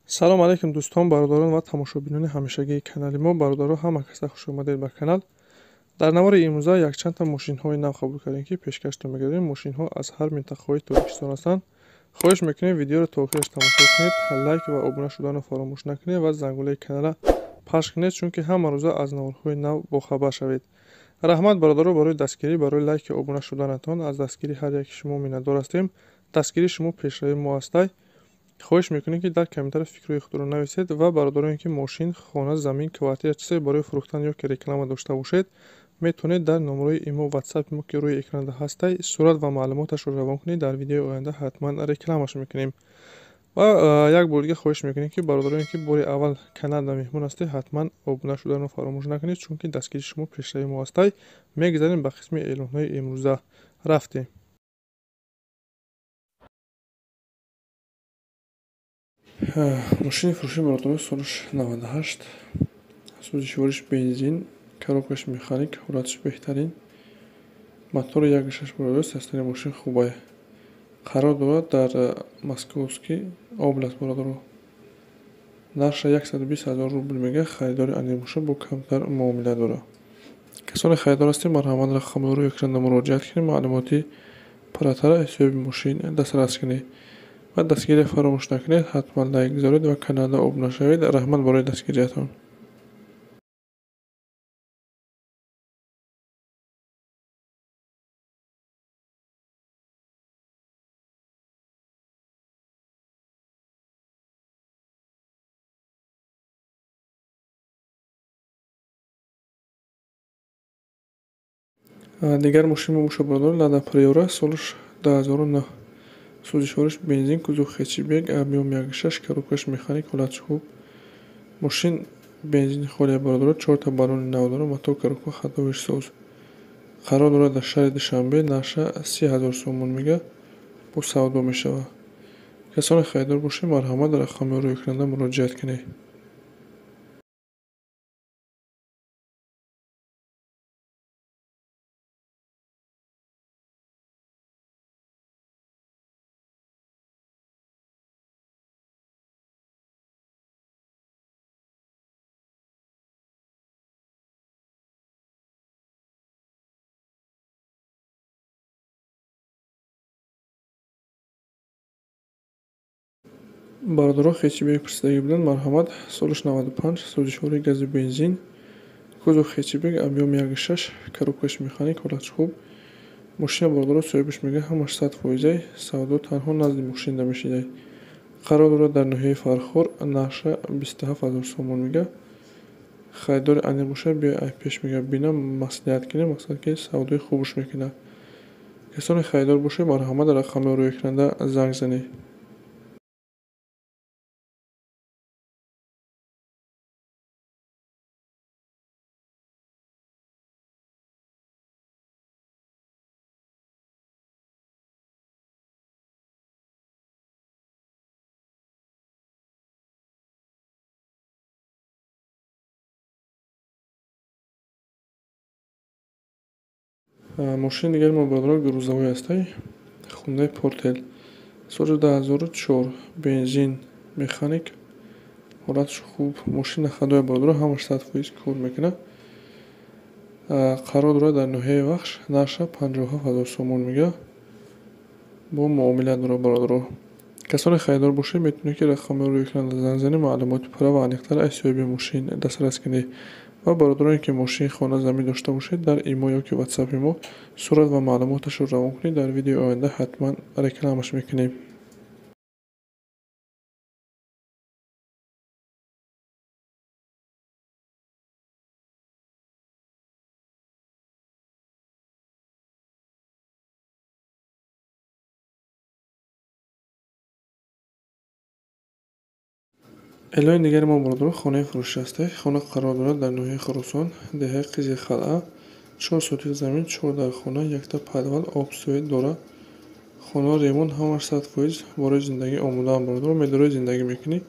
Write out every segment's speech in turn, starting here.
Салом алейкум дӯстон, бародарон ва тамошобинони ҳамешагии канали мо. Бародаро, ҳама каса хуш омадед ба канал. Дар навори имрӯза якчандта мошинҳои нав қабул кардем, ки пешкаштон мегардем. Мошинҳо аз ҳар минтақаҳои Тоҷикистон ҳастанд. Хоҳиш мекунем, видеоро то охираш тамошо кунед, лайк ва обуна шуданро фаромӯш накунед ва зангулаи каналра пахш кунед, чунки ҳама рӯза аз наворҳои нав бохабар шавед. Раҳмат, бародаро, барои дастгирӣ, барои лайки обуна шуданатон. Аз дастгирии ҳар яки шумо миннатдор ҳастем. Дастгирии шумо пешравии мо ҳастай. Хоҳиш мекунем, ки дар комментария фикрҳои худро нависед ва бародароне, ки мошин, хона, замин, квартира, чизе барои фурӯхтан ё ки реклама дошта бошед, метавонед дар номерои имо, ватсапи мо, ки рӯи экранда ҳастай, сурат ва маълумоташро равон кунед. Дар видеои оянда ҳатман рекламаш мекунем. Ва як бор дига хоҳиш мекунем, ки бародароне, ки бори аввал каналда меҳмон ҳастед, ҳатман обуна шуданро фаромӯш накунед, чунки дастгирии шумо пешравии мо ҳастай. Мегузарем ба қисми эълонҳои имрӯза. Рафтем. Мошини фурӯшии, бародаро, солаш 98, сӯзишвориш бензин, коробкаш механик, ҳолаташ беҳтарин, мотори 1,6, бародаро, состояние мошин хубае. Қарор дорад дар Московский область, бародаро. Нархша 120 000 рубл мега, харидори аниқ боша, бо камтар муомила дорад. Касоне харидор ҳастем, марҳамат, рақамҳои рӯи экранда муроҷиат кунед, маълумоти пурратара ҳисоби мошин дастрас кунед. Ва дастгирия фаромӯш накунед, ҳатман лайк гузоред ва каналда обуна шавед. Раҳмат барои дастгириятон. Дигар мошин мо боша, бародаро, Лада Приора, солаш 2009, сӯзишвориш бензин, кузов хэтчбек, объём 1,6, коробкаш механик, ҳолаташ хуб. Мошин бензини холия, бародаро, чорта баллони нав дорад, мотор, коробка, ходовиш соз. Қарор дорад дар шаҳри Душанбе, нархша 30 000 сомон мега, бо савдо мешавад. Касоне харидор бошед, марҳамат, рақамҳои рӯи экранда муроҷиат кунед. Бародаро, хэтчбек пурсидагӣ буданд, марҳамат, солаш 95, сӯзишвори гази бензин, кузов хэтчбек, объём 1,6, коробкаш механик, ҳолаташ хуб. Мошина, бародаро, соҳибаш мега, ҳамаш 100%, савдо танҳо назди мошинда мешидай. Қарор дорад дар ноҳияи Фархор, нархша 27 000 сомон мега. Харидори аниқ бошад, биё ай пеш мега, бина, маслиҳат кунем, мақсад ки савдои хубаш мекунад. Касоне харидор бошед, марҳамат, рақамҳои рӯи экранда занг занед. Мошини дигари мо, бародаро, грузовой ҳастай, Хундай Портел, соли 2004, бензин, механик, ҳолаташ хуб. Мошина ходоя, бародаро, ҳамаш 100% кор мекунад. Қарор дорад дар ноҳияи Вахш, нархша 57 000 сомон мега, бо муомила дорад, бародаро. Касоне харидор бошед, метавонед, ки рақамҳои рӯи экранда занг занед, маълумоти пурра ва аниқтар аз соҳиби мошин дастрас кунед. Ва бародароне, ки мошин, хона, замин дошта бошед, дар имо ё ки ватсапи мо сурат ва маълумоташро равон кунед, дар видеои оянда ҳатман рекламаш мекунем. Эълони дигари мо, бародаро, хонаи фурӯшӣ ҳастай. Хона қарор дорад дар ноҳияи Хуросон, деҳаи Қизилқалъа, 4 сотих замин, 4 дар хона, якта подвал, об, свет дорад. Хона ремонт, ҳамаш 100% барои зиндагӣ омодаам, бародаро. Медорои зиндагӣ мекунӣ.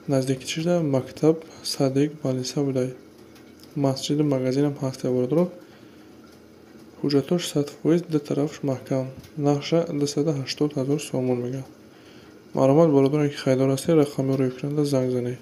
Наздики чида мактаб, садик, балиса будай. Масҷиду магазинам ҳастай, бародаро. Ҳуҷҷатош 100%, ду тарафш маҳкам. Нархша 280 000 сомон мега. Маълумот бародароне ки харидор ҳастед, рақами рӯи экранда занг занед.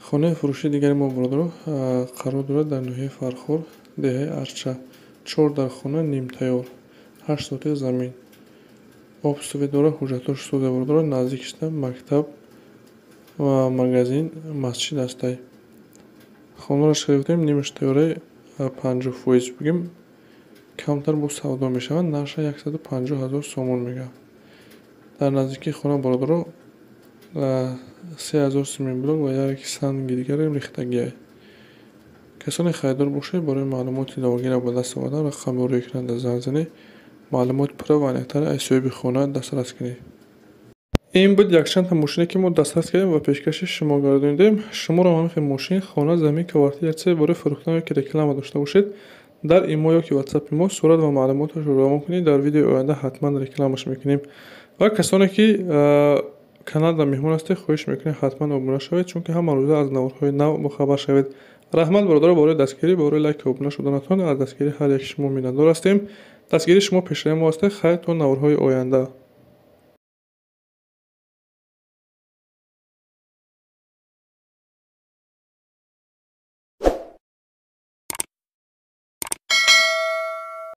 Хонаи фурӯшии дигари мо бародаро қарор дорад дар ноҳияи Фархор, деҳаи Арча. 4 дар хона нимтайёр, 8 сотих замин. Об свет дорад, ҳуҷҷатҳош сода бародаро, наздикишта мактаб ва магазин, масҷид ҳастай. Хонаро гирифтем, нимаш тайёраи 50% бигем, камтар бо савдо мешавад, нархша 150 000 сомон мегӯяд. Дар наздикии хона бародаро 3000 симинблок ва як санги дигарам рехтагиай. Касоне харидор бошед, барои маълумоти иловагиро ба даст овардан рақами рӯи экранда занг занед. Маълумоти пурра ва аниқтар аз соҳиби хона дастрас кунед. Ин буд якчандта мошине ки мо дастрас кардем ва пешкаши шумо гардонидем. Шуморо ҳамин хел мошин, хона, замин, квартира, чизе барои фурӯхтан ёки реклама дошта бошед, дар имо ёки ватсапи мо сурат ва маълумоташро равон кунед. Дар видеои оянда ҳатман рекламаш мекунем. Ва касоне ки каналда меҳмон ҳастед, хоҳиш мекунем ҳатман обуна шавед, чунки ҳама рӯза аз наворҳои нав бохабар шавед. Раҳмат бародаро барои дастгирӣ, барои лайк обуна шуданатон. Аз дастгирии ҳар яки шумо миннатдор ҳастем. Дастгирии шумо пешраи мо ҳастед. Хайр, то наворҳои оянда.